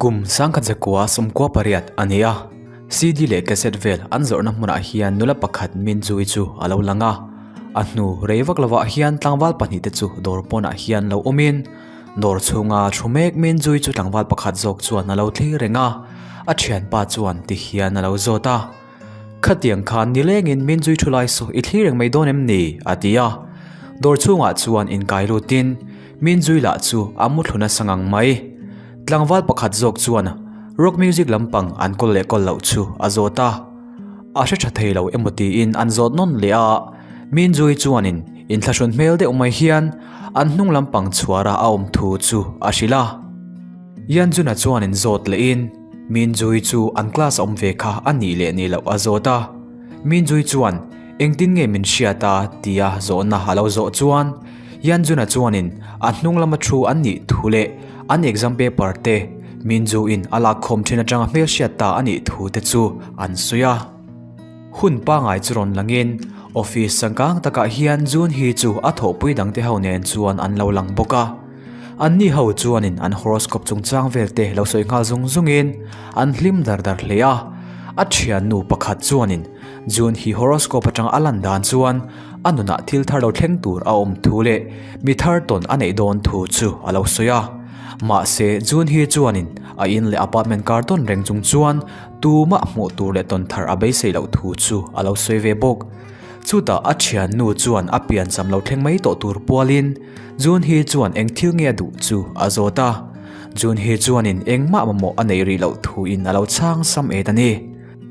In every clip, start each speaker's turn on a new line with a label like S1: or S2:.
S1: Kum 1998 a ni a, CD leh cassette vel an zawrhna hmunah hian nula pakhat Min Zui chu a lo lang a. A hnu rei vak lovah hian tlangval pahnihte chu dawr pawnah hian lo awmin, dawr chhunga thu mek Min Zui chu tlangval pakhat zawk chuan a lo thlir reng a, a thianpa chuan ti hian a lo zawt a. Khatiang khan nilengin min zui thu lai suh i thlir reng mai dawn em ni? a ti a. Dawr chhungah chuan inkai lutin min zui lah chu a mu thlu nasa ngang mai. Tlangval pakhat zawk chuan rock music lampang an kawl leh kawl loh chu a zawt a. A hre tha thei lo emaw tiin an zawt nawn leh a, min zui chuanin inthlahrun hmel deuh mai hian an hnung lampang chhuara a awm thu chu a hrilh a. Yanjuna chuanin zawt lehin Minjui chu an class a awm ve kha a nih leh nih loh a zawt a. Minjui chuan engtin nge min hriat a tia zawhna a lo zawh chuan Yanjuna chuanin a hnung lama thu an nih thu leh an exam paper te Minju-in a lakkhawm thin atanga hmelhriat ta a nih thu te chu an sawi a. Hun pangai chu rawn langin office changkang takah hian Junhee chu a thawhpui dangte ho nen chuan an lo lang bawk a. Anni ho chuanin an horoscope chungchang vel te lo sawi nghal zung zungin an hlim dar dar hle a. A thiannu pakhat chuanin June hi horoscope atanga a lan dan chuan a nunah thil thar lo thleng tur a awm thu leh mi thar tawn a neih dawn thu chu a lo sawi a. Mahse June hi chuanin a in leh apartment kar tawn reng chung chuan tumah hmuh tur leh tawn thar a beisei loh thu chu a lo sawi ve bawk. Chutah a thiannu chuan a piancham lo thleng mai tawh tur pualin Junhee chuan eng thil nge a duh chu a zawt a. Junhee chuanin engmah mamawh a neih rih loh thuin a lo chhang sam et a ni.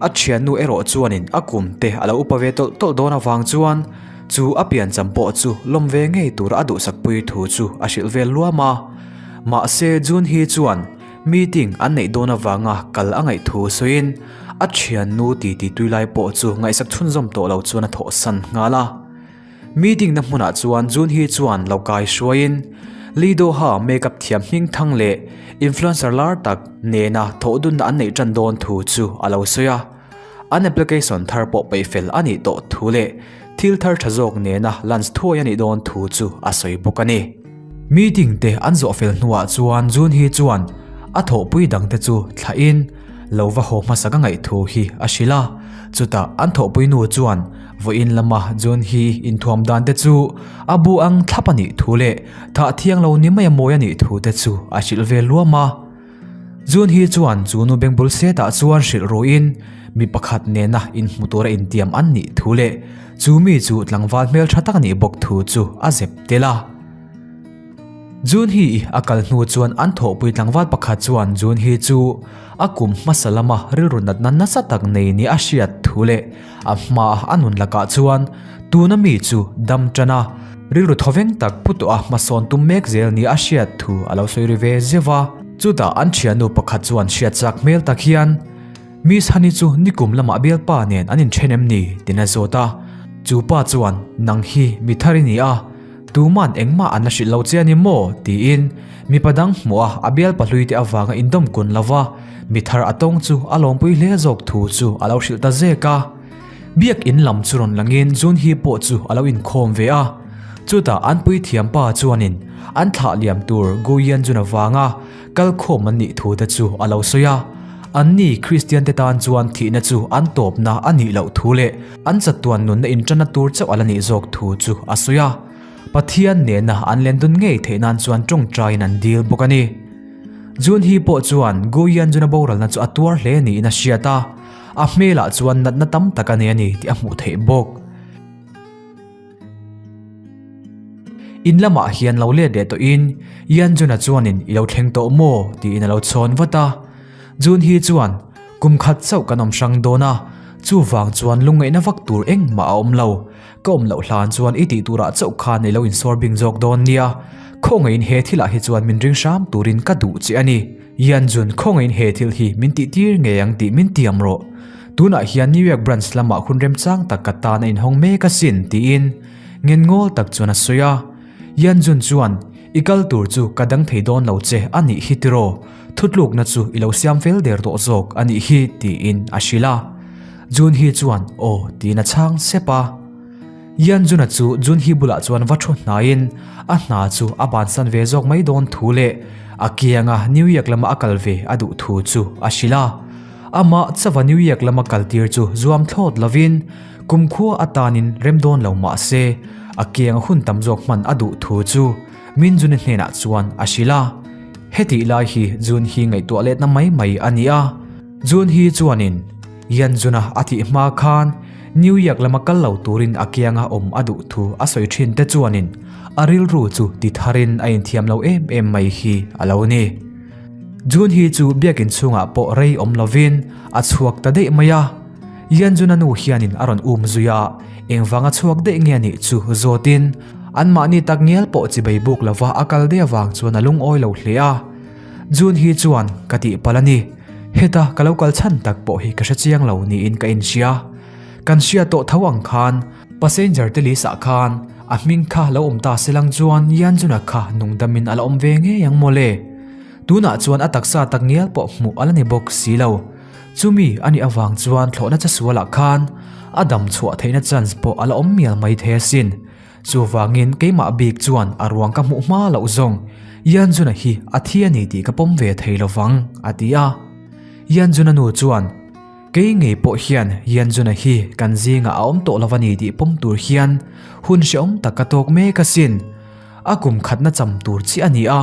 S1: A thiannu erawh chuanin a kum te a lo upa ve tawlh tawlh dawn avang chuan chu a piancham pawh chu lawm ve ngei tura a duhsakpui thu chu a hrilh vel luam a. Mahse Junhee chuan Meeting an neih dawn avanga kal a ngaih thu sawiin a thiannu titi tui lai pawh chu ngaihsak chhunzawm tawh lo chuan a thawhsan nghal a. Meeting na hmunah chuan Junhee chuan lo kai hruaiin Lee Do-ha makeup thiam hming thang leh influencer lar tak nena thawhdunna an neih tan dawn thu chu a lo sawi a. An application thar pawh peih fel a nih tawh thu leh thil thar tha zawk nena lunch thuai a nih dawn thu chu a sawi bawk a ni. Meeting te an zawh fel hnuah chuan Junhee chuan a thawhpui dangte chu thlahin lo va haw hmasa ka ngaih thu hi a hrilh a, chutah an thawhpui nu chuan vawiin lama Junhee inthuam dan te chu a bu ang thlap a nih thu leh thah thiang lo ni mai a mawi a nih thu te chu a hrilh ve luam a. Junhee chuan chu nu bengbul setah chuan hrilh ruin mi pakhat nena inhmu tura intiam an nih thu leh chu mi chu tlangval hmeltha tak a nih bawk thu chu a zep tel a. Junhee a kal hnu chuan an thawhpui tlangval pakhat chuan Junhee chu a kum hmasa lama rilru natna nasa tak nei nia a hriat thu leh a hmaa a nun lakah chuan tuna mi chu dam tan a, rilru thawveng tak pu tawh a hmasawn tum mek zel nia a hriat thu a lo sawi ri ve zeuh a. Chutah an thiannu pakhat chuan hriat chak hmel tak hian, Miss Honey chu nikum lamah bialpa nen an inthen em ni? tiin a zawt a. Chu pa chuan, Nang hi mi thar i ni a, tuman engmah an la hrilh lo che a ni maw? tiin mipa dang hmuh a a bialpa hlui te avanga indawm kun lova mi thar a tawng chu a lawmpui hle zawk thu chu a lo hrilh ta zek a. Biak in lam chu rawn langin Junhee pawh chu a lo inkhawm ve a. Chutah an puithiam pa chuanin an thlah liam tur Guian Jun avanga kal khawm an nih thu te chu a lo sawi a. Anni Kristian te tan chuan thihna chu an tawpna a nih loh thu leh an chatuan nunna inṭanna tur chauh a la nih zawk thu chu a sawi a. Pathian nena an len dun ngei theih nan chuan ṭawngṭaiin an dil bawk a ni. Junhee pawh chuan Guian Juna boralna chu a tuar hle niin a hriat a. A hmelah chuan natna tam tak a nei a ni tih a hmuh theih bawk. In lamah hian lo let leh tawhin Yanjuna chuanin i lo thleng tawh maw tiin a lo chhawn vat a. Junhee chuan kum khat chauh kan awm hrang dawn a, chuvang chuan lungngaihna vak tur engmah a awm lo. Ka awm loh hlan chuan i tih turah chauh khan i lo insawr bing zawk dawn nia. Khawngaihin he thilah hi chuan min ring hram turin ka duh che a ni. Yanjun, khawngaihin he thil hi min tih tir ngei ang tih min tiam rawh. Tunah hian New York branch lamah hun remchang tak ka tan a inhawng mek asin, tiin ngenngawl tak chuan a sawi a. Yanjun chuan, I kal tur chu ka dang thei dawn lo che a nih hi tiraw? Thutlukna chu i lo siam fel der tawh zawk a nih hi, tiin a hrilh a. Junhee chuan, Aw, tiin a chhang sep a. Yanjun-a chu Junhee bulah chuan va thu hnaiin a hna chu a bansan ve zawk mai dawn thu leh a kianga New York lama a kal ve a duh thu chu a hrilh a. Amah chauha New York lama kaltir chu zuam thlawt lovin kumkhua atanin rem dawn lo mah se a kianga hun tam zawk hman a duh thu chu Minjun-i hnenah chuan a hrilh a. Hetih lai hi Junhee ngaihtuah letna mai mai a ni a. Junhee chuanin Yanjun-a a tih hma khan New York lama kal lo turin a kianga awm a duh thu a sawi thin te chuanin a rilru chu ti tharin a inthiam lo em em mai hi a lo ni. Junhee chu biakin chhungah pawh rei awm lovin a chhuak ta daih mai a. Yanjun-a nu hianin a rawn um zui a, engvanga chhuak daih nge anih chu zawtin anmahni tak ngial pawh chibei buk lova a kal daih avang chuan a lungawi lo hle a. Junhee chuan ka tihpalh a ni. Heta ka lo kal chhan tak pawh hi ka hre chiang lo niin ka inhria. Kan hria tawh tho ang khan passenger te list ah khan a hming kha lo awm ta se lang chuan Yanjuna kha nungdamin a la awm ve ngei ang mawle. Tunah chuan a taksa tak ngial pawh hmuh a la ni bawk si lo. Chumi a nih avang chuan thlawhna chasualah khan a dam chhuah theihna chance pawh a la awm mial mai thei asin. Chuvangin keimah bik chuan a ruang ka hmuh hma loh zawng Yanjuna hi a thi a ni tih ka pawm ve thei lovang, a ti a. Yanjuna nu chuan, Kei ngei pawh hian Yanjuna hi kan zingah a awm tawh lo a ni tih pawm tur hian hun hrehawm tak ka tawk mek asin. A kum khatna cham tur chiah a ni a,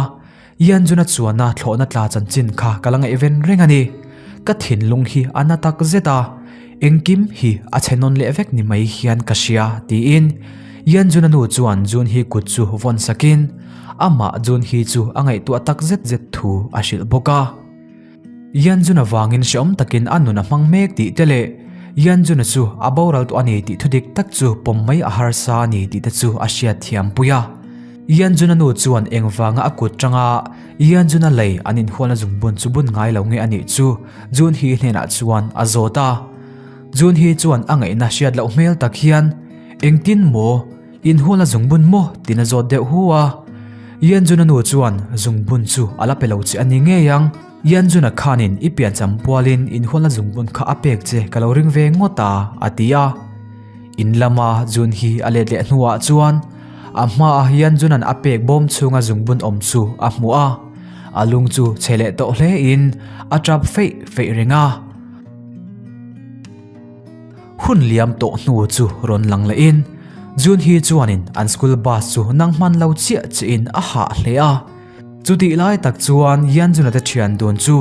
S1: Yanjuna chuana thlawhna tla chanchin kha ka la ngaihven reng a ni. Ka thinlung hi a na tak zet a, engkim hi a chhe nawn leh vek ni mai hian ka hria, tiin Yanjuna nu chuan Junhee kut chu vawn sakin amah Junhee chu a ngaihtuah tak zet zet thu a hrilh bawk a. Yanjuna vangin hrehawm takin a nun a hmang mek tih te leh Yanjuna chu a boral tawh a ni tih thudik tak chu pawm mai a harsa a ni tih te chu a hriat thiam pui a. Yanjuna nu chuan engvanga a kut tanga Yanjuna lei an inhualna zungbun chu bun ngai lo nge a nih chu Junhee hnenah chuan a zawt a. Junhee chuan a ngaihna hriat loh hmel tak hian, Engtin maw? Inhualna zungbun maw? Tiin a zawt deuh hu a. Yanjuna nu chuan zungbun chu a la pe lo che a ni ngei ang. Yanjuna khanin i piancham pualin inhualna zungbun kha a pek che ka lo ring ve ngawt a, a ti a. In lama Jun hi a let leh hnuah chuan a hmaah Yanjuna'n a pek bawm chhunga zungbun awm chu a hmu a. A lung chu chhe leh tawh hlein a tap feih feih reng a. Hun liam tawh hnu chu rawn lang lehin Junhee chuanin an school bus chu nang hman lo chiah chiahin a hah hle a. Chutih lai tak chuan Yanjuna te thian dun chu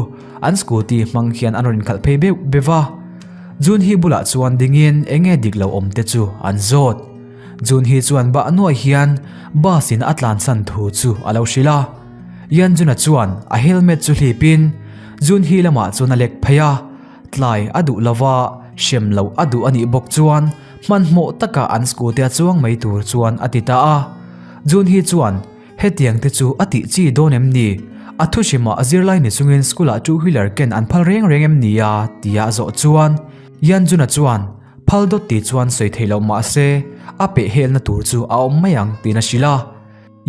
S1: an scooty hmang hian an rawn inkhalh phei beuh beuh a. Junhee bulah chuan dingin eng nge dik lo awm te chu an zawt. Junhee chuan bah nuai hian bus in a tlansan thu chu a lo hrilh a. Yanjuna chuan a helmet chu hlipin Junhee lamah chuan a lek phei a. Tlai a duh lova, hrem loh a duh a nih bawk chuan hmanhmawh taka an scooty a chuang mai tur chuan a ti ta a. Junhee chuan hetiang te chu a tih chi dawn em ni? A thu hrimah zirlai ni chungin school ah two wheeler ken an phal reng reng em ni a? tia a zawh chuan Yanjuna chuan phal dawt tih chuan sawi theih loh mah se a pehhelna tur chu a awm mai ang tiin a hrilh a.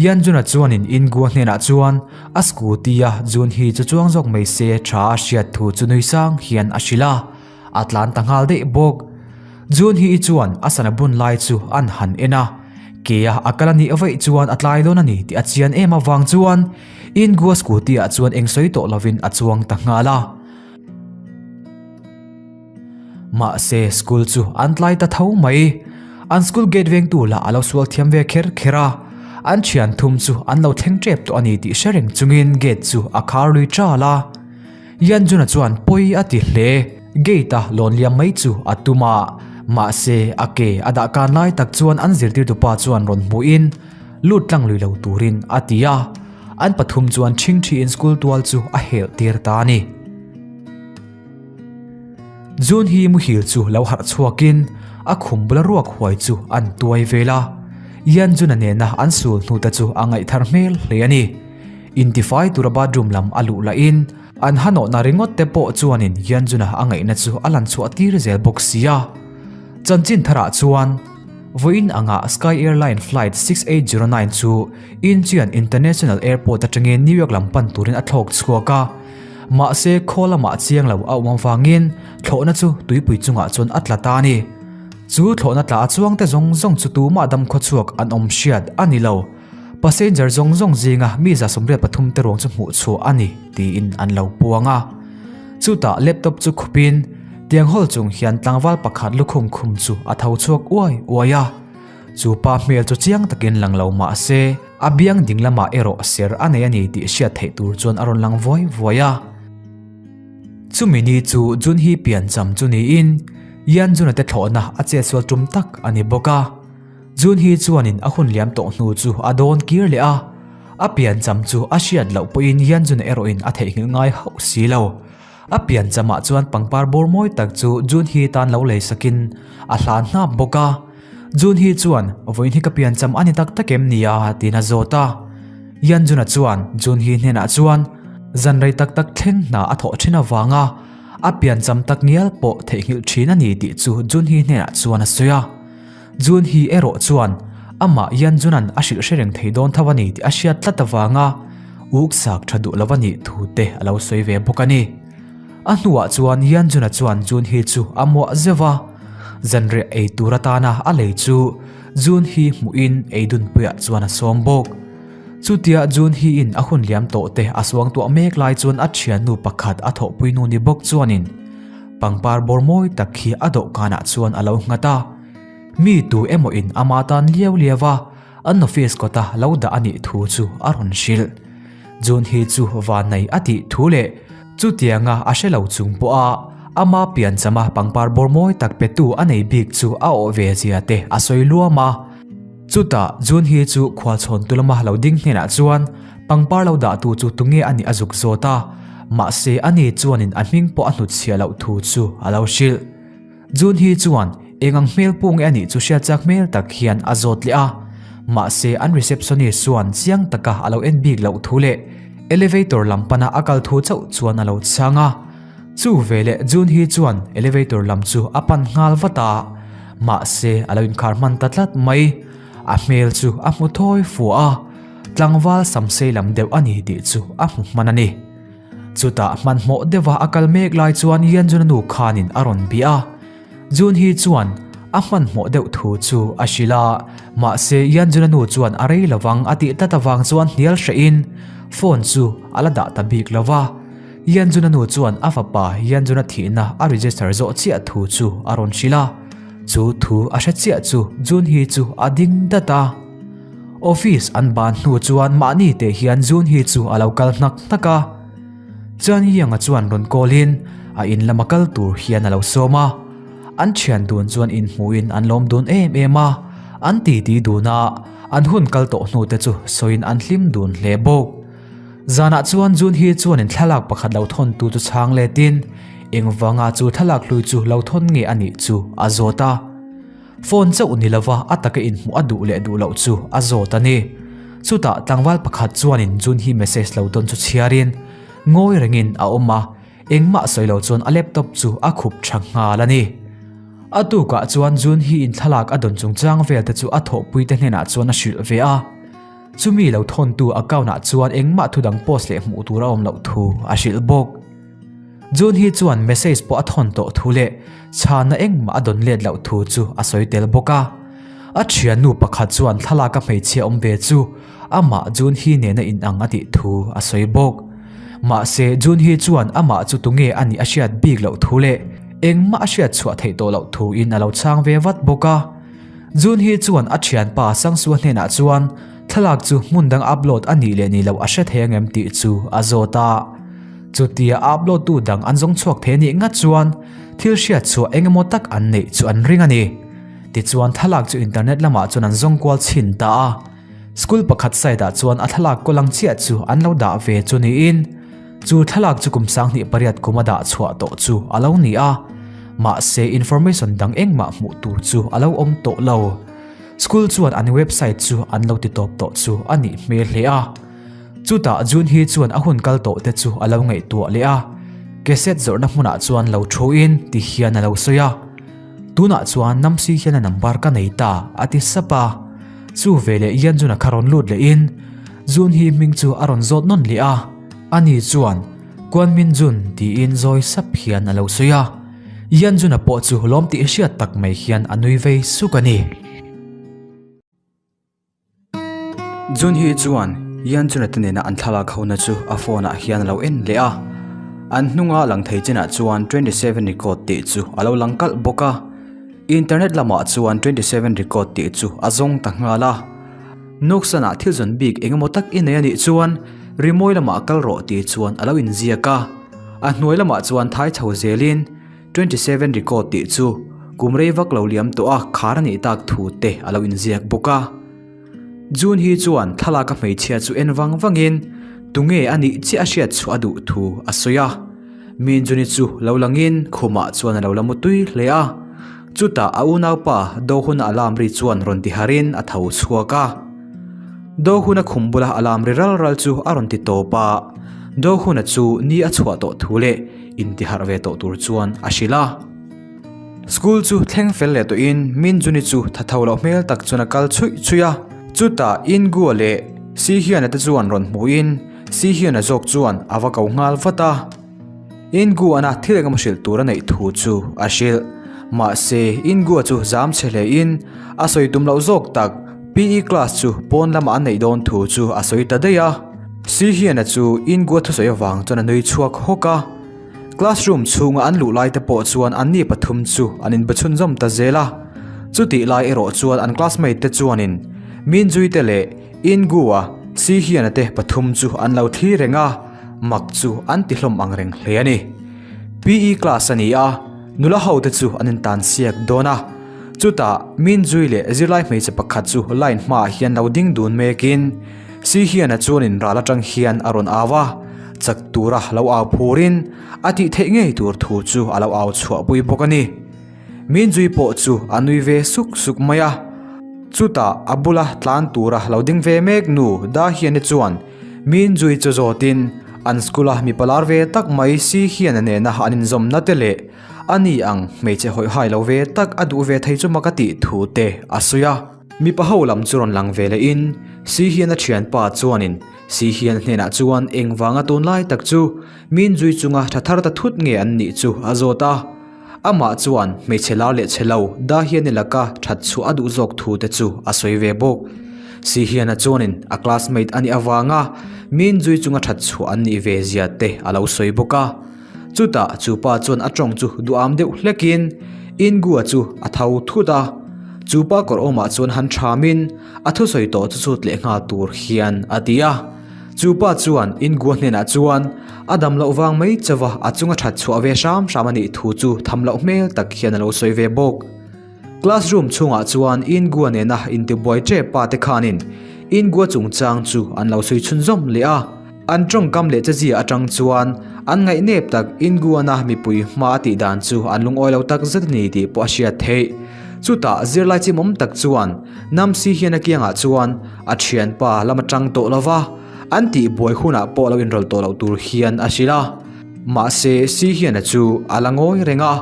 S1: Yanjuna chuanin Ingua hnenah chuan a scooty-a Junhee chu chuang zawk mai se tha a hriat thu chu nui sang hian a hrilh a, a tlan ta nghal daih bawk. Junhee-i chuan a sana bun lai chu an han en a, kea a kal a nih vaih chuan a tlai dawn a ni tih a chian em avang chuan Ingua scooty-ah chuan eng sawi tawh lovin a chuang ta nghal a. Mahse school chu an tlai ta tho mai. An school gate vengtu lah a lo sual thiam ve kher kher a, an thian thum chu an lo thleng tep tawh a ni tih hre reng chungin gate chu a khar lui tal a. Yanjuna chuan pawi a ti hle. Gate a lawn liam mai chu a tum a, mahse a ke a dah kan lai tak chuan an zirtirtupa chuan rawn hmuhin lut tlang lui lo turin a ti a. An pathum chuan ṭhingṭhiin school tual chu a helh tir ta a ni. June hi muhil chu lo harh chhuakin a khum bula ruak huai chu an tuai vel a, Ian June-a nena an sul hnu te chu a ngaihthar hmel hle a ni. Intifai tura bathroom lam a luh lahin an hanawhna ringawt te pawh chuanin Ian June-a a ngaihna chu a lan chhuah tir zel bawk si a. Chanchin tharah chuan vawiin anga Sky Airline flight 6809 chu Incheon International Airport atangin New York lam pan turin a thlawk chhuak a. Mahse, khaw lamah chiang lo a awm avangin thlawhna chu tuipui chungah chuan a tla ta a ni. Chu thlawhna tla a chuangte zawng zawng chu tumah dam khawchhuak an awm hriat a ni lo. Passenger zawng zawng zinga mi 83 te ruang chu hmuh chhuah a ni tiin an lo puang a. Chutah laptop chu khupin tiang hawl chung hian tlangval pakhat lukhum khum chu a tho chhuak uai uai a. Chu pa hmel chu chiang takin lang lo mah se a biang ding lamah erawh ser a nei a ni tih hriat theih tur chuan a rawn lang vuai vuai a. Chumi ni chu Junhi piancham chu niin Yanjuna te thlawhna a chetsual tum tak a ni bawk a. Junhi chuanin a hun liam tawh hnu chu a dawn kir leh a, a piancham chu a hriat loh pawhin Yanjuna erawhin a theihnghilh ngai hauh si lo. A pianchamah chuan pangpar bawr mawi tak chu Junhi tan lo lei sakin a hlan hnap bawk a. Junhi chuan, Vawiin hi ka piancham a ni tak tak em ni a? tiin a zawt a. Yanjuna chuan Junhi hnenah chuan zan rei tak tak thleng hna a thawh thin avanga a piancham tak ngial pawh theihnghilh thin a ni tih chu Junhi hnenah chuan a sawi a. Junhi erawh chuan amah Yanjuna'n a hrilh hre reng thei dawn tho a ni tih a hriat tlat avanga uksak tha duh lo a nih thu te a lo sawi ve bawk a ni. A hnuah chuan Yanjuna chuan Junhi chu a muah zeuh a, zanriah ei tur atana a lei chu Junhi hmuhin eidunpuiah chuan a sawm bawk. Chutia Junhi-in a hun liam tawh te a suang tuah mek lai chuan a thiannu pakhat a thawhpuinu ni bawk chuanin pangpar bawr mawi tak hi a dawhkanah chuan a lo nghat a. Mi tu emawin ama tan liau liau a, an office kawta lo dah a nih thu chu a rawn hrilh. Junhi chu vanei a tih thu leh chutianga a hre lo chung pawha ama pianchama pangpar bawr mawi tak petu a nei bik chu a awh ve zia te a sawi luam a. Chutah Junhi chu khualchhawntu lama lo ding hnenah chuan pangpar lo dahtu chu tunge a nih a zuk zawt a, mahse ani chuanin a hming pawh a hnutchhiah loh thu chu a lo hrilh. Junhi chuan eng ang hmel pawh nge a nih chu hriat chak hmel tak hian a zawt leh a, mahse an receptionist chuan chiang taka a lo en bik loh thu leh elevator lam pana a kal thu chauh chuan a lo chhang a. Chu veleh Junhi chuan elevator lam chu a pan nghal vat a, mahse a lo inkhar hman ta tlat mai. A hmel chu a hmu thawi fuah a, tlangval samsei lam deuh a ni tih chu a hmu hman a ni. Chutah hmanhmawh deuha a kal mek lai chuan Yanjuna nu khanin a rawn bih a. Junhi chuan a hmanhmawh deuh thu chu a hrilh a, mahse Yanjuna nu chuan a rei lovang a tih tlat avang chuan hnial hrehin phone chu a la dah ta bik lo va. Yanjuna nu chuan a fapa Yanjuna thihna a register zawh chiah thu chu a rawn hrilh a. Chu thu a hre chiah chu Junhi chu a ding dat a. Office an ban hnu chuan mahni teh hian Junhi chu a lo kal hnak hnak a. Chuan Young-a chuan rawn call in a in lama kal tur hian a lo sawm a. An thian dun chuan inhmuhin an lawm dun em em a, an titi dun a, an hun kal tawh hnu te chu sawiin an hlim dun hle bawk. Zanah chuan Junhi chuanin thlalak pakhat lo thawn tu chu chhang letin engvanga chu thlalak hlui chu lo thawn nge a nih chu a zawt a. Phone chauh ni lova a taka inhmuh a duh leh duh loh chu a zawt a ni. Chutah tlangval pakhat chuanin Junhi message lo dawn chu chhiarin ngawi rengin a awm a, engmah sawi lo chuan a laptop chu a khup tha nghal a ni. A tukah chuan Junhi in thlalak a dawn chungchang vel te chu a thawhpuite hnenah chuan a hrilh ve a. Chumi lo thawntu account ah chuan engmah thudang post leh hmuh tur a awm loh thu a hrilh bawk. Junhi chuan message pawh a thawn tawh thu leh chhana engmah a dawn let loh thu chu a sawi tel bawk a. A thiannu pakhat chuan thlalak a hmeichhia awm ve chu amah Junhi nena inang a tih thu a sawi bawk. Mahse Junhi chuan amah chu tunge a nih a hriat bik loh thu leh engmah a hriat chhuah theih tawh loh thu in a lo chhang ve vat bawk a. Junhi chuan a thianpa Sangsua hnenah chuan thlalak chu hmun dang upload a nih leh nih loh a hre thei angem tih chu a zawt a. Chutia upload tu dang an zawng chhuak thei anih ngat chuan thil hriat chhuah eng emaw tak an neih chu an ring a ni. Tichuan thlalak chu internet lamah chuan an zawng kual chhin ta a. School pakhat site ah chuan a thlalak kawl ang chiah chu an lo dah ve chu niin chu thlalak chu kum 28 kum a dah chhuah tawh chu a lo ni a. Mahse information dang engmah hmuh tur chu a lo awm tawh lo. School chuan an website chu an lo ti tawp tawh chu a nih hmel hle a. Chutah Junhi chuan a hun kal tawh te chu a lo ngaihtuah leh a, cassette zawrhna hmunah chuan lo thuin ti hian a lo sawi a. Tunah chuan Namsi hian a number ka nei ta a ti sap a. Chu veleh Yanjun-a kha rawn lut lehin Junhi hming chu a rawn zawt nawn leh a. Ani chuan, Kuan Min Jun tiin zawi sap hian a lo sawi a. Yanjun-a pawh chu lawm tih hriat tak mai hian a nui vei suk a ni. Junhee chuan Yanjun-a te nena an thlalak hona chu a phone ah hian a lo en leh a, an hnunga lang thei chinah chuan 27 record tih chu a lo lang kalh bawk a. Internet lamah chuan 27 record tih chu a zawng ta nghal a. Nuksanah thil zawn bik eng emaw tak i nei a nih chuan rimawi lamah kal rawh tih chuan a lo inziak a. A hnuai lamah chuan thai chho zelin 27 record tih chu kum rei vak lo liam tawh a khar a nih tak thu te a lo inziak bawk a. June hi chuan thlalak a hmeichhia chu en vang vangin tunge a nih chiah a hriat chhuah a duh thu a sawi a. Minjuni chu lo langin khumah chuan a lo la mu tui hle a. Chutah a unaupa Dohuna alarm ri chuan rawn ti harin a tho chhuak a. Dohuna khum bula alarm ri ral ral chu a rawn ti tawp a. Dohuna chu ni a chhuah tawh thu leh intiharh ve tawh tur chuan a hrilh a. School chu thleng fel leh tawhin Minjuni chu tha tho loh hmel tak chuan a kal chhuih chhuih a. Chutah Ingua leh Sihyana te chuan rawn hmuhin Sihyana zawk chuan a va ko nghal vat a. Inguana thil engemaw hrilh tur a neih thu chu a hrilh. Mahse Ingua chu zam chhe hlein a sawi tum loh zawk tak PE class chu pawn lamah a neih dawn thu chu a sawi ta daih a. Sihyana chu Ingua thusawi avang chuan a nui chhuak hawk a. Classroom chhunga an luh lai te pawh chuan anni pathum chu an inbe chhunzawm ta zel a. Chutih lai erawh chuan an classmate te chuanin Minjui te leh Ingu-a Sihyana te pathum chu an lo thlir reng a, mak chu an ti hlawm ang reng hle a ni. PE class a ni a, nula ho te chu an intan siak dawn a. Chutah Minjui leh zirlai hmeichhe pakhat chu line hmaah hian lo ding dun mekin Sihyana chuanin ral atang hian a rawn au a, chak tura lo au phurin a tih theih ngei tur thu chu a lo au chhuahpui bawk a ni. Minjui pawh chu a nui ve suk suk mai a, chutah a bula tlan tura lo ding ve mek nu Dahiani chuan Minjui chu zawtin an school a mipa lar ve tak mai Sihyana nena an inzawmna te leh a ni ang hmeichhe hawihhai lo ve tak a duh ve thei chu mak a tih thu te a sawi a. Mipa ho lam chu rawn lang ve lehin Sihyana thianpa chuanin Sihyana hnenah chuan engvanga tunlai tak chu Minjui chunga tha thar ta thut nge an nih chu a zawt a. Amah chuan hmeichhe lar leh chhe lo Dahiani laka that chhuah a duh zawk thu te chu a sawi ve bawk. Sihiana chuanin a classmate a nih avanga Minjui chunga that chhuah an nih ve zia te a lo sawi bawk a. Chutah chu pa chuan a tawng chu duham deuh hlekin Ingua chu a tho thut a. Chu pa kawr awmah chuan han thamin a thusawi tawh chu chut leh nghal tur hian a ti a. Chu pa chuan Ingua hnenah chuan a dam loh vang mai chauha a chunga that chhuah ve hram hram a nih thu chu tham loh hmel tak hian a lo sawi ve bawk. Classroom chhungah chuan Ingua nena intibuai tep pa te khanin Ingua chungchang chu an lo sawi chhunzawm leh a. An tawngkam leh chezia atang chuan an ngaihnep tak Inguana mipui hma a tih dan chu an lungawi lo tak zet a ni tih pawh a hriat theih. Chutah zirlai chimawm tak chuan Namsi hian a kiangah chuan a thianpa lam atang tawh lo va, an tih buai hunah pawh lo inrawlh tawh loh tur hian a hrilh a. Mahse Si hiana chu a la ngawi reng a,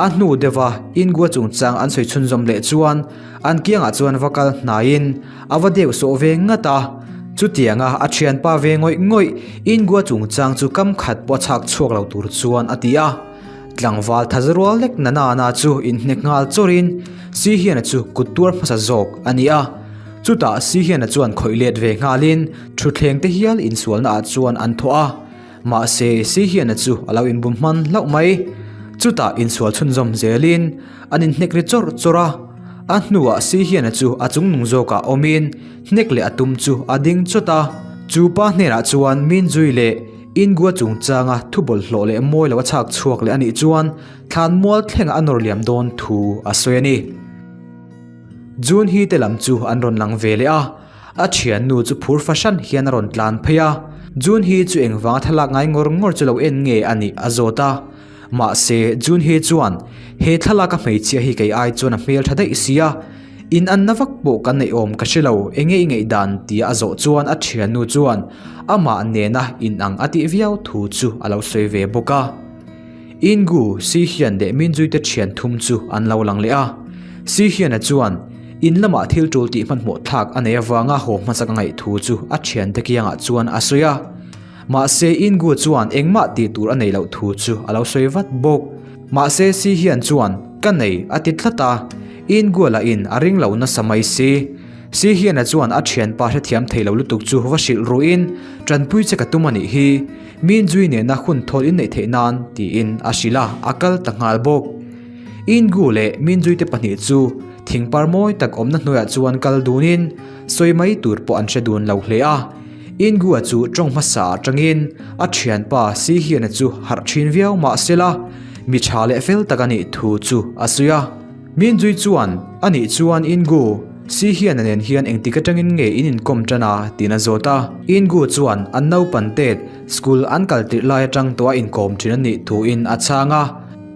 S1: a hnu deuha Ingua chungchang an sawi chhunzawm leh chuan an kiangah chuan va kal hnaiin a va deuh sawh ve ngat a. Chutianga a thianpa ve ngawih ngawih Ingua chungchang chu kam khat pawh a chhak chhuak lo tur chuan a ti a. Tlangval thaza rual lek na nana chu inhnek nghal chawrin Si hiana chu kut tuar hmasa zawk a ni a. Chutah Si hiana chuan khawih let ve nghalin thutthleng te hial insualna ah chuan an thawh a. Mahse Si hiana chu a lo inbum hman hlauh mai. Chutah insual chhunzawm zelin an inhnek ri chawrh chawrh a. A hnuah Si hiana chu a chungnung zawkah awmin hnek leh a tum chu a ding chawt a. Chu pa hnenah chuan Minzui leh Ingua chungchanga thu bawlhhlawh leh mawi lo a chhak chhuak leh a nih chuan thlan mual thlengah a nawr liam dawn thu a sawi a ni. June hi te lam chu an rawn lang ve leh a, a thiannu chu phur fahran hian a rawn tlan phei a. June hi chu engvanga thlalak ngai ngawr ngawr chu lo en nge a nih a zawt a. Mahse, June hi chuan he thlalak a hmeichhia hi kei ai chuan a hmel tha daih sia, In anna vak pawh kan neih awm ka hre lo, enge i ngaihdan tia a zawh chuan a thiannu chuan amah nena inang a tih viau thu chu a lo sawi ve bawk a. Ingu, Si hian leh Minzuite thian thum chu an lo lang leh a. Si hiana chuan in lamah thil tul tih hmanhmawh thlak a nei avanga haw hmasak a ngaih thu chu a thiante kiangah chuan a sawi a. Mahse Ingu chuan engmah tih tur a neih loh thu chu a lo sawi vat bawk. Mahse Si Hian chuan, Ka nei, a ti tlat a. Ingua lahin a ring lo nasa mai si. Si Hiana chuan a thianpa hrethiam thei lo lutuk chu va hrilh ruhin, Tanpui che ka tum a nih hi, Minjui nena hun thawl inneih theih nan, tiin a hrilh a, a kal ta nghal bawk. Ingu leh Minjui te pahnih chu thingpar mawi tak awmna hnuaiah chuan kal dunin sawi mai tur pawh an hre dun lo hle a. Ingua chu tawng hmasa atangin a thianpa Si Hiana chu harh thin viau mah sela, mi tha leh fel tak a nih thu chu a sawi a. Minjui chuan, A nih chuan Ingu, Si Hiana nen hian engtik atangin nge in inkawm tan a? tiin a zawt a. Ingu chuan an naupan tet school an kal tirh lai atang tawh a inkawm thin a nih thuin a chhang a.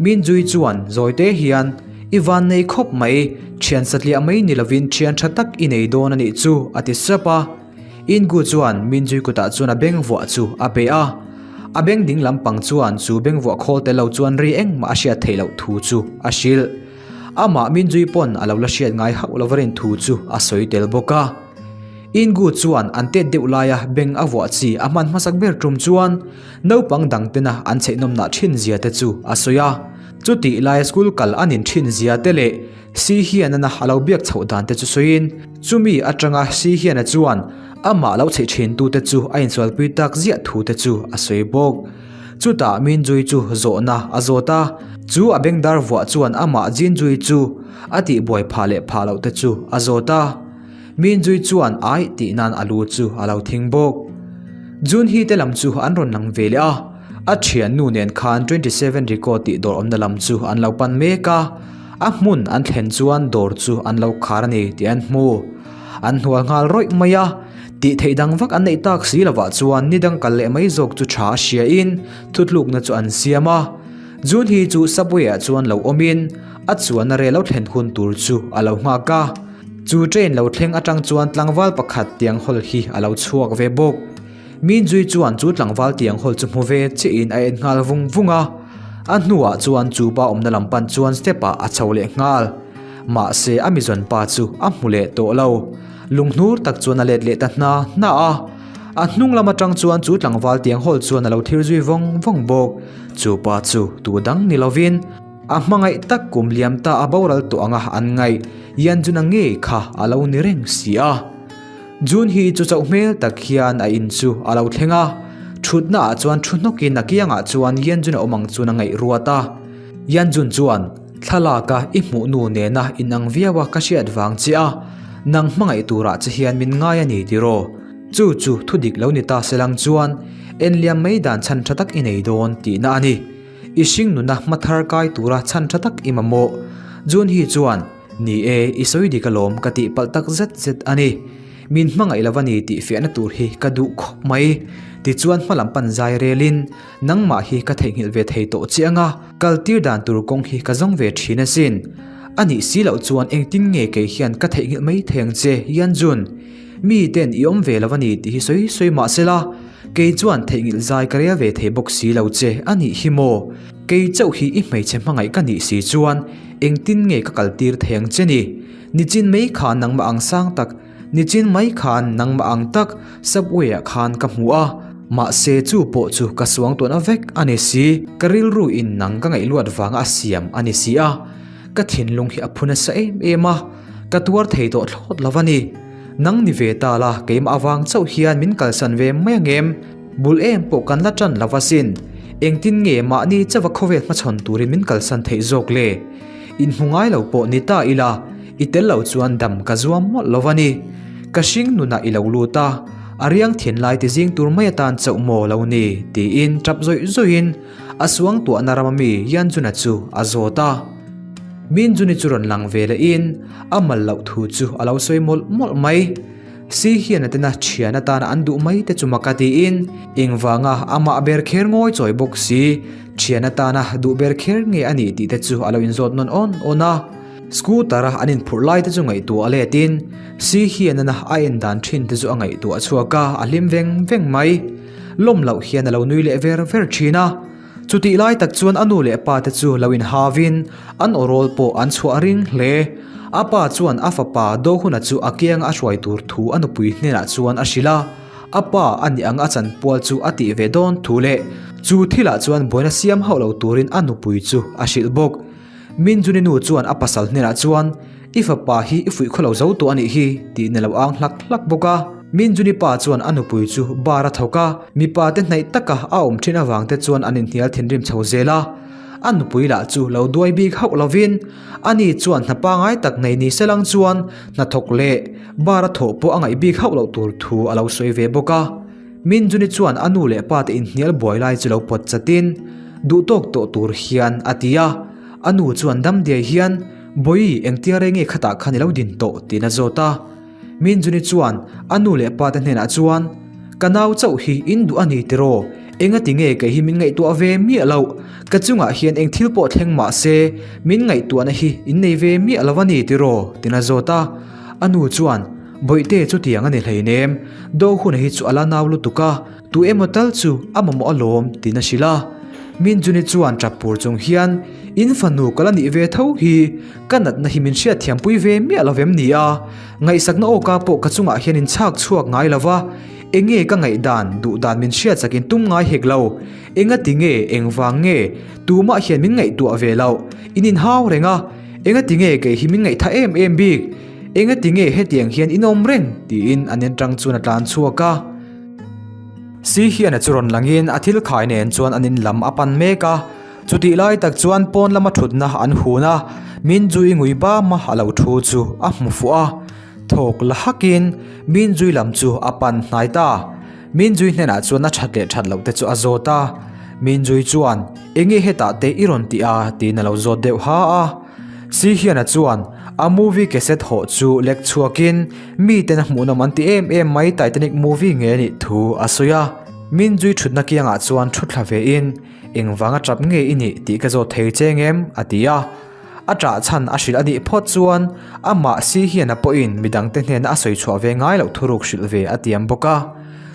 S1: Minjui chuan zawite hian, I van nei khawp mai, thian satliah mai ni lovin thian tha tak i nei dawn a nih chu, a ti sap a. Ingu chuan Minjui kutah chuan a beng vuah chu a pe a. A beng ding lampang chuan chu beng vuah khawl tel lo chuan ri engmah a hriat theih loh thu chu a hrilh. Amah Minjui pawn a lo la hriat ngai hauh lova rin thu chu a sawi tel bawk a. Ingu chuan an tet deuh laia beng a vuah chi a hman hmasak ber tum chuan naupang dang tena an chheihnawmnah thin zia te chu a sawi a. Chutih laia school kal a nin thin zia te leh Si Hianana a lo biak chhoh dan te chu sawiin chumi atanga Si Hiana chuan amah lo chheih thin tu te chu a insualpui tak ziah thu te chu a sawi bawk. Chutah Minjui chu zawhna a zawt a, chu a bengdar vuah chuan amah Jinjui chu a tihbuai phah leh phah loh te chu a zawt a. Minjui chuan aih tih nan a lu chu a lo thing bawk. Junhee te lam chu an rawn lang ve leh a, a thiannu nen khan 27 Rico tih dawr awmna lam chu an lo pan mek a, a hmun an thlen chuan dawr chu an lo khar a ni tih an hmu. An hnual nghal rawih mai a, tih theih dang vak an neih tak si lovah chuan ni dang kal leh mai zawk chu tha a hriain thutlukna chu an siam a. Junhee chu subway ah chuan lo awmin a chuanna rel lo thlen hun tur chu a lo nghak a. Chu train lo thleng atang chuan tlangval pakhat tiang hawl hi a lo chhuak ve bawk. Minjui chuan chu tlangval tiang hawl chu hmu ve chiahin a en nghal vung vung a. A hnuah chuan chu pa awmna lam pan chuan step ah a chho leh nghal. Mahse a mizawn pa chu a hmu leh tawh lo. Lunghnur tak chuan a let leh ta hna hna a. A hnung lam atang chuan chu tlangval tiang hawl chuan a lo thlir zui vawng vawng bawk. Chu pa chu tu dang ni lovin. A hmangaih tak kum liam ta a boral tawh anga an ngaih Yanjuna ngei kha a lo ni reng si a. Jun hi chu chauh hmel tak hian a in chu a lo thleng a, thutna ah chuan thu hnawkin a kiangah chuan Yanjun a awm ang chuan a ngaih ruat a. Yanjun chuan, Thlalak a i hmuh nu nena inang viau a ka hriat vang che a, nang hmangaih turah che hian min ngai a ni tiraw? Chu chu thu dik lo ni ta selang chuan enliam mai dan chhan tha tak i nei dawn tihna a ni. I hring nuna hma thar kai tura chhan tha tak i mamawh. June hi chuan, Ni e, i sawi dik alawm ka tih palh tak zet zet a ni. Min hmangaih lo a ni tih fiahna tur hi ka duh khawp mai. Tichuan hma lam pan zai relin, Nangmah hi ka theihnghilh ve thei tawh che anga, kal tir dan tur kawng hi ka zawng ve thin asin. A nih si loh chuan engtin nge kei hian ka theihnghilh mai thei ang che, Yan Jun? Mi ten i awm ve lo a ni tih hi sawi sawi mah sela, kei chuan theihnghilh zai ka rel ve thei bawk si lo che a nih hi maw? Kei chauh hi i hmeichhe hmangaih ka nih si chuan engtin nge ka kal tir thei ang che ni? Nichin mai khan nangmah ang sang tak, nichin mai khan nangmah ang tak subway ah khan ka hmu a, mahse chu pawh chu ka suangtuahna vek a ni si, ka rilru in nang ka ngaihluat vanga a siam a ni si a, ka thinlung hi a phu nasa em em a, ka tuar thei tawh thlawt lo a ni. Nang ni ve ta la, keimah avang chauh hian min kalsan ve mai ang em? Bul em pawh kan la tan lo asin. Engtin nge mahni chauha khawvel hmachhawn turin min kalsan theih zawk le? Inhmu ngai lo pawh ni ta ila, i tel lo chuan dam ka zuam mawlh lo a ni. Ka hring nunah i lo lut a, a riang thin lai ti zing tur mai atan chauh maw lo ni? tiin tap zawih zawihin a suangtuahna rama mi Yanjuna chu a zawt a. Minjuni chu rawn lang ve lehin a mal loh thu chu a lo sawi mawlh mawlh mai. Si hian a tena thian atana an duh mai te chu mak a tiin engvanga amah ber kher ngawi chawi bawk si thian atana duh ber kher nge a nih tih te chu a lo inzawt nawn awn awn a. Scooter a an inphurh lai te chu ngaihtuah a letin si hian ana a en dan thin te chu a ngaihtuah chhuak a, a hlim veng veng mai. Lawm loh hian a lo nui leh ver ver thin a. Chutih lai tak chuan a nu leh pa te chu lo inhavin an awrawl pawh an chhuah ring hle. A pa chuan a fapa Dohuna chu a kianga a hruai tur thu a nupui hnenah chuan a hrilh a. a pa a nih anga a chanpual chu a tih ve dawn thu leh chu thilah chuan buaina siam hauh lo turin a nupui chu a hrilh bawk. Minjuni nu chuan a pasal hnenah chuan, I fapa hi i fuih khaw lo zo tawh a nih hi, tiin a lo ang hlak hlak bawk a. Minjuni pa chuan a nupui chu bar a thawk a, mipa te hnaih taka a awm thin avang te chuan an inhnial thinrim chho zel a. A nupui lah chu lo duai bik hauh lovin, ani chuan hna pangai tak nei ni se lang chuan hnathawk leh bar a thawh pawh a ngaih bik hauh loh tur thu a lo sawi ve bawk a. Minjuni chuan a nu leh pa te inhnial buai lai chu lo pawt chatin, duh tawk tawh tur hian a ti a. A nu chuan dam diai hian, Bawi, engtia rei nge khatah khan i lo din tawh? tiin a zawt a. Minjuni chuan a nu leh pa te hnenah chuan, Ka nau chauh hi in duh a ni tiraw? Engati nge kei hi min ngaihtuah ve miah loh? Ka chungah hian eng thil pawh thleng mah se, min ngaihtuahna hi in nei ve miah lo a ni tiraw? tiin a zawt a. A nu chuan, Bawihte chutiang a ni hleinem, do hun hi chu a la nau lutuk a, tu emaw tal chu a mamawh alawm tiin a hrilh a. Minjuni chuan tap pur chung hian, In fanu ka la nih ve tho hi, ka natna hi min hriatthiampui ve miah lo vem ni a, ngaihsakna awka pawh ka chungah hian in chhak chhuak ngai lo va, enge ka ngaihdan, duhdan min hriatsak in tum ngai hek lo, engati nge, engvang nge, tumah hian min ngaihtuah ve loh, in inhau reng a, engati nge kei hi min ngaihtha em em bik. Engati nge hetiang hian in awm reng? tiin an enṭang chuan a tlan chhuak a. Si hian a chu rawn langin a thil khai nen chuan an in lam a pan mek a. Chutih lai tak chuan pawn lama ṭhutna an hun a, Minjui ngui bama a lo ṭhu chu a hmu fuh a. Thawk la hakin Minjui lam chu a pan hnai ta. Minjui hnenah chuan a ṭhat leh ṭhat loh te chu a zawt a. Minjui chuan, Enge hetah te i rawn tih a? tiin a lo zawt deuh ha a. Si hian a chuan a movie cassette hawh chu lek chhuakin miten a hmuhnawm an ti em em mai Titanic movie nge anih thu a sawi a. Minjui thutna kiangah chuan thu thla vein engvanga tap nge i nih tih ka zawt thei che ngem a ti a. A ṭah chhan a hrilh anih phawt chuan amah si hian a pawhin midangte hnena a sawi chhuah ve ngai loh thuruk hrilh ve a tiam bawk a.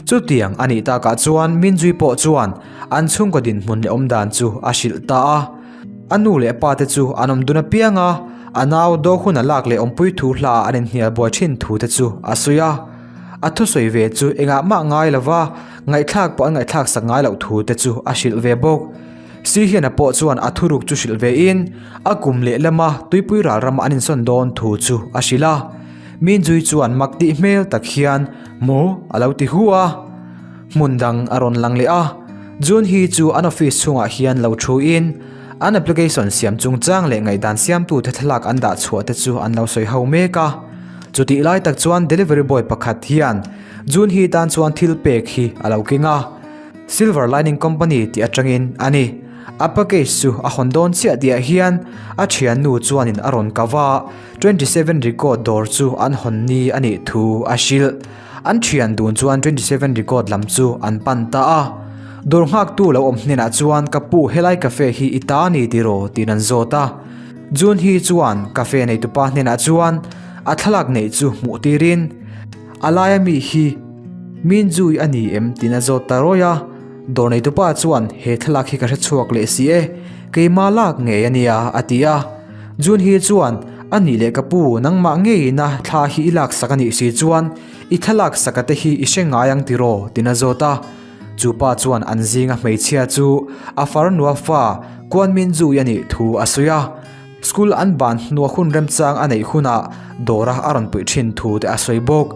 S1: Chutiang anih takah chuan Minjui pawh chuan an chhungkaw dinhmun leh awmdan chu a hrilh ta a. A nu leh pa te chu an awm dun apiang a, a nau do hun a lak leh awmpui thu hla an inhnial buai thin thu te chu a sawi a. A thusawi ve chu engah mah ngai lova ngaihthlak pawh an ngaihthlak sak ngai loh thu te chu a hrilh ve bawk. Si hian a pawh chuan a thuruk chu hrilh ve in a kum leh lama tuipui ral rama an insawn dawn thu chu a hrilh a. Minjui chuan mak tih hmel tak hian maw a lo ti hu a. Hmun dang a rawn lang leh a, June hi chu an office chhungah hian lo thu in an application siam chungchang leh ngaihdan siamtute thlalak an dah chhuah te chu an lo sawi ho mek a. Chutih lai tak chuan delivery boy pakhat hian June hi tan chuan thil pek hi a lo keng a, Silver Lining Company tih atangin a ni. A package chu a hawn dawn chiah tihah hian a thiannu chuanin a rawn kau a, 27 Record dawr chu an hawn ni a nih thu a hrilh. An thian dun chuan 27 record lam chu an pan ta a. Dawr nghaktu lo awm hnenah chuan ka pu helai cafe hi i ta a ni tiraw tiin an zawt a. June hi chuan cafe neitupa hnenah chuan a thlalak neih chu hmuh tirin a laia mi hi Minjui a ni em tiin a zawt ta rawih a. Dawr neitupa chuan he thlalak hi ka hre chhuak leh si e, keima lak ngei a nia a ti a. June hi chuan A nih leh ka pu, nangmah ngeiin a thla hi i laksak a nih si chuan i thlalak saka te hi i hre ngai ang tiraw? tiin a zawt a. Chu pa chuan an zinga hmeichhia chu a farnua fa Kuan Min Zui a nih thu a sawi a. School an ban hnua hun remchang a neih hunah dawra a rawn puih thin thu te a sawi bawk.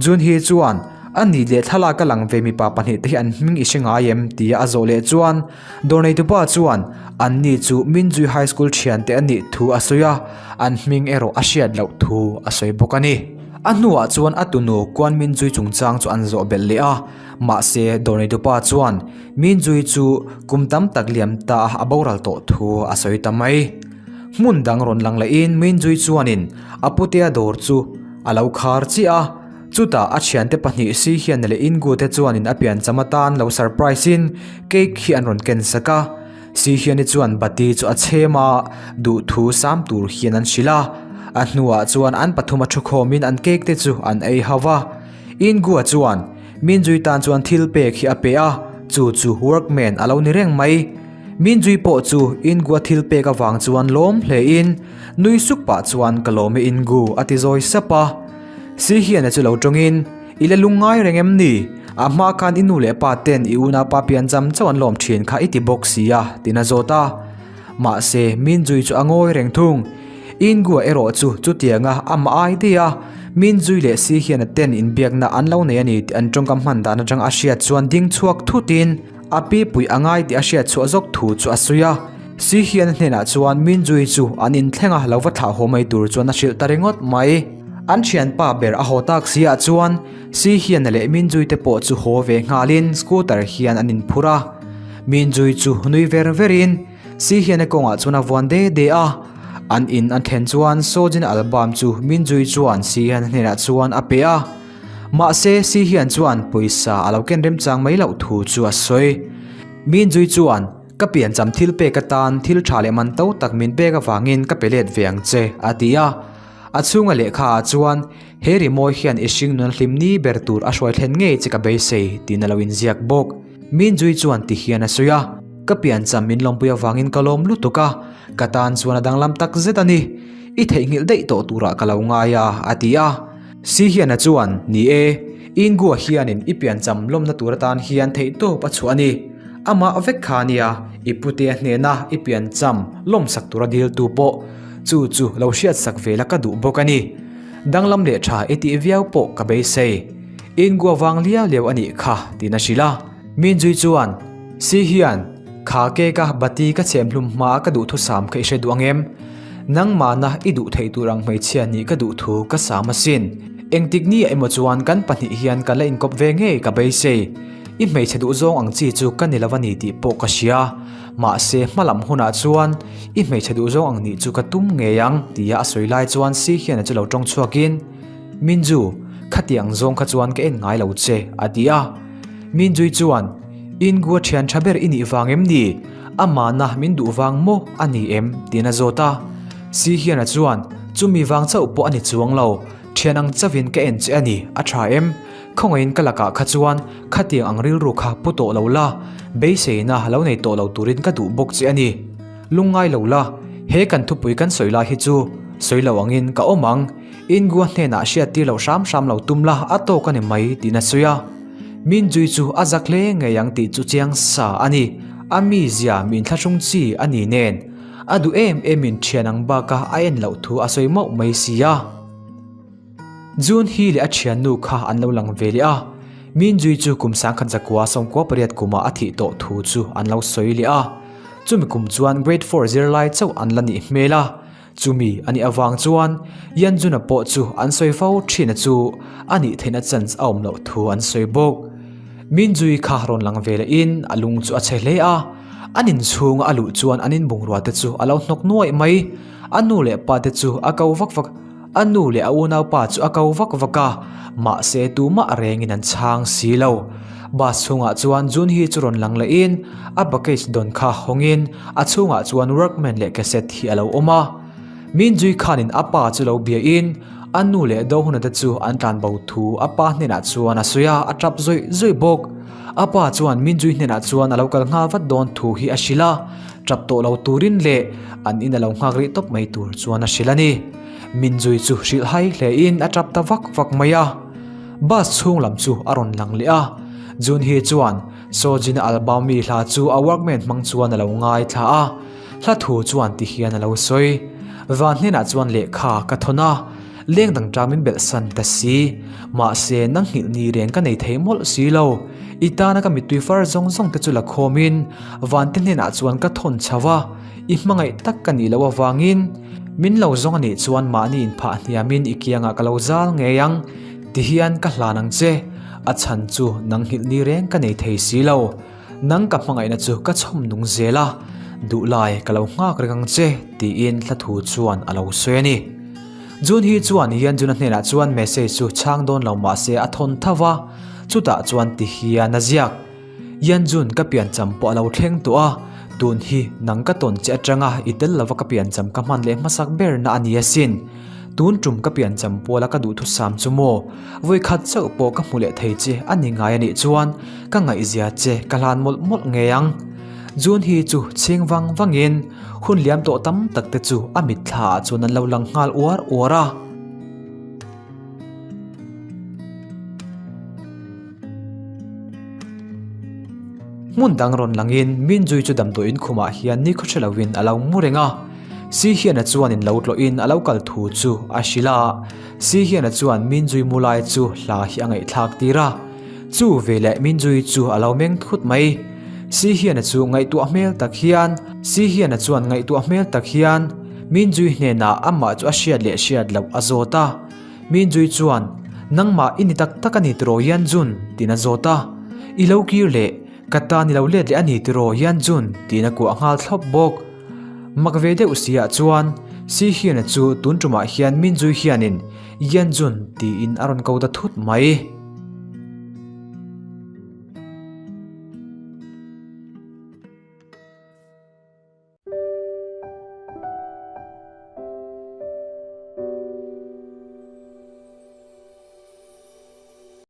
S1: Jun hi chuan, A nih leh thlalak a lang ve mipa pahnihte hi an hming i hre ngai em? tia a zawh leh chuan dawr neitupa chuan anni chu Minjui High School thiante a nih thu a sawi a, an hming erawh a hriat loh thu a sawi bawk a ni. A hnuah chuan a tunu Kuan Minjui chungchang chu an zawh belh leh a, mahse dawr neitupa chuan Minjui chu kum tam tak liam ta a boral tawh thu a sawi ta mai. Hmun dang rawn lang lehin Minjui chuanin a putea dawr chu A lo khar chiah a, chutah a thiante pahnih si hian leh Ingu te chuanin a piancham atan lo surprise in cake hi an rawn ken sak a. Si hiani chuan bati chu a chhem a, duhthu sam tur hian an hrilh a. A hnuah chuan an pathum a thukhawmin an cake te chu an ei ho va. Ingu-a chuan Minjui tan chuan thil pek hi a pe a, chu chu workman a lo ni reng mai. Minjui pawh chu Ingu-a thil pek avang chuan lawm hle in, Nui suk pah chuan ka lawm e Ingu a ti zawi sap a. Si hian a chu lo tawngin, I la lungngai reng em ni? A hma khan i nu leh pa ten i unaupa piancham chauh an lawm thin kha i ti bawk si a, tiin a zawt a. Mahse, Minjui chu a ngawi reng thung. Ingua erawh chu chutianga amah ai daih a, Minjui leh Si hian a ten inbiakna an lo nei a ni tih an tawngkam hman dan atang a hriat chuan ding chhuak thutin a pi pui a ngai tih a hriat chhuah zawk thu chu a sawi a. Si hian a hnenah chuan Minjui chu an inthleng a lo va thlah haw mai tur chuan a hrilh ta ringawt mai. An thianpa ber a haw tak si ah chuan Si hian a leh Minjui te pawh chu haw ve nghalin scooter hian an inphur a. Minjui chu nui ver verin Si hian a kawngah chuan a vuan de de a. An in an thlen chuan Sojin album chu Minjui chuan Si hian a hnenah chuan a pe a. Mahse Si hian chuan pawisa a lo ken remchang mai loh thu chu a sawi. Minjui chuan Ka piancham thil pek atan thil tha leh man to tak min pek avangin ka pe let ve ang che a ti a. A chhunga lehkha ah chuan he rimawi hian i hringnun hlim ni ber tur a hruai thlen ngei che ka beisei tiin a lo inziak bawk. Minjui chuan ti hian a sawi a, Ka piancham min lawmpui avangin ka lawm lutuk a, ka tan chuan a danglam tak zet a ni. I theihnghilh daih tawh turah ka lo ngai a, a ti a. Sihiana chuan, Ni e, Ingua hianin i piancham lawmna tur atan hian theihtawp a chhuah a ni. Amah vek kha a nia, i putea hnena i piancham lawmsak tura diltu pawh. Chu chu lo hriatsak ve la ka duh bawk a ni. Danglam leh tha i tih viau pawh ka beisei. Ingua vang liau liau a nih kha, tiin a hrilh a. Minjui chuan, Si hian, kha cake a bati ka chhem hlum hma a ka duhthusam kha i hre duh ang em? Nangmahna i duh theih tur ang hmeichhia nih ka duh thu ka sam asin. Engtik ni ah emaw chuan kan pahnih hian kan la inkawp ve ngei ka beisei. I hmeichhe duh zawng ang chi chu ka ni lo a ni tih pawh ka hria. Mahse hmalam hunah chuan i hmeichhe duh zawng ang nih chu ka tum ngei ang tia a sawi lai chuan Si hian a chu lo tawng chhuakin, Minju, khati ang zawng kha chuan ka en ngai lo che a ti a. Minjui chuan, Ingua thian tha ber i nih vang em ni? Amahna min duh vang maw a ni em? tiin a zawt a. Si hian a chuan, Chumi vang chauh pawh a ni chuang lo, thian ang chauhin ka en che a ni, a tha em? Khawngaihin ka lakah kha chuan khatiang ang rilru kha pu tawh lo la, beiseina lo nei tawh lo turin ka duh bawk che a ni. Lungngai lo la, he kan thupui kan sawi lai hi chu sawi lo angin ka awm ang. Ingua hnenah hriattir loh hram hram lo tum la a tawk a ni mai tiin a sawi a. Minjui chu a zak hle ngei ang tih chu chiang sa a ni. A mizia min thlahrung chi a ni nen a duh em emin thian ang baka a en loh thu a sawi mauh mai si a. June hi leh a thiannu kha an lo lang ve leh a, Minjui chu kum 1948 kumah a thih tawh thu chu an lo sawi leh a. Chumi kum chuan Grade 4 zirlai chauh an la nih hmel a, chumi a nih avang chuan Yanjuna pawh chu an sawi fo thin a chu a nih theihna chance a awm loh thu an sawi bawk. Minjui kha rawn lang ve lehin a lung chu a chhe hle a, an inchhunga a luh chuan an inbungrua te chu a lo hnawk nuaih mai, a nu leh pa te chu a ko vak vak. A nu leh a unaupa chu a ko vak vak a, mahse tumah rengin an chhang si lo. Bus chhungah chuan Junhee chu rawn lang lehin a baggage dawn kha hawngin a chhungah chuan workman leh cassette hi a lo awm a. Minjui khanin a pa chu lo biain a nu leh Dohuna te chu an tlan bo thu a pa hnenah chuan a sawi a, a tap zawih zawih bawk. A pa chuan Minjui hnenah chuan a lo kal nghal vat dawn thu hi a hrilh a, tap tawh lo turin leh an in a lo nghak rih tawp mai tur chuan a hrilh a ni. Minjui chu hrilh hai hle in a tap ta vak vak mai a. Bus chhung lam chu a rawn lang leh a. Junhee chuan Sojin album mi hla chu a workman hmang chuan a lo ngaithla a. Hla thu chuan ti hian a lo sawi. Van hnenah chuan lehkha ka thawn a, leng dang ṭang min belh san ta si. Mahse nang nghilh ni reng ka nei thei mawlh si lo. I tana ka mittui far zawng zawng te chu la khawmin Vante hnenah chuan ka thawn chho a. I hmangaih tak ka nih loh avangin min lo zawng a nih chuan mahni inphah hniamin i kiangah ka lo zal ngei ang ti hian ka hlan ang che. A chhan chu nang nghilh ni reng ka nei thei si lo. Nang ka hmangaihna chu ka chhawm nung zel a, duhlai ka lo nghak reng ang che tiin hla thu chuan a lo sawi a ni. Jun hi chuan Yanjuna hnenah chuan message chu chhang dawn lo mahse a thawn tho va, chutah chuan ti hian a ziak. Yanjun ka piancham pawh a lo thleng tawh a, tun hi nang ka tawn che atanga i tel lova ka piancham ka hman leh hmasak berna a ni asin. Tun tum ka piancham puala ka duhthusam chu maw, vawikhat chauh pawh ka hmu leh thei che a ni ngai a nih chuan ka ngaihzia che ka hlan mawlh mawlh ngei ang. Jun hi chu chhing vang vangin hun liam tawh tam tak te chu a mitthla ah chuan an lo lang nghal uar uar a. Hmun dang rawn langin Minjui chu damdawiin khumah hian nikhaw hre loin a lo mu reng a. Si hian a chuanin lo tlawhin a lo kal thu chu a hrilh a. Si hian a chuan Minjui mu lai chu hla hi a ngaihthlak tir a. Chu veleh Minjui chu a lo meng thut mai. Si hian a chu ngaihtuah hmel tak hian Si hian a chuan ngaihtuah hmel tak hian Minjui hnenah amah chu a hriat leh hriat loh a zawt a. Minjui chuan, Nangmah i ni tak tak a ni tiraw Yanjun? tiin a zawt a. I lo kir leh, ka tan i lo let leh a ni tiraw Yanjun? tiin a kuah nghal thlawp bawk. Mak ve deuh si ah chuan Si Hian-a chu tun tumah hian Minjui hianin Yanjun tiin a rawn ko ta thut mai.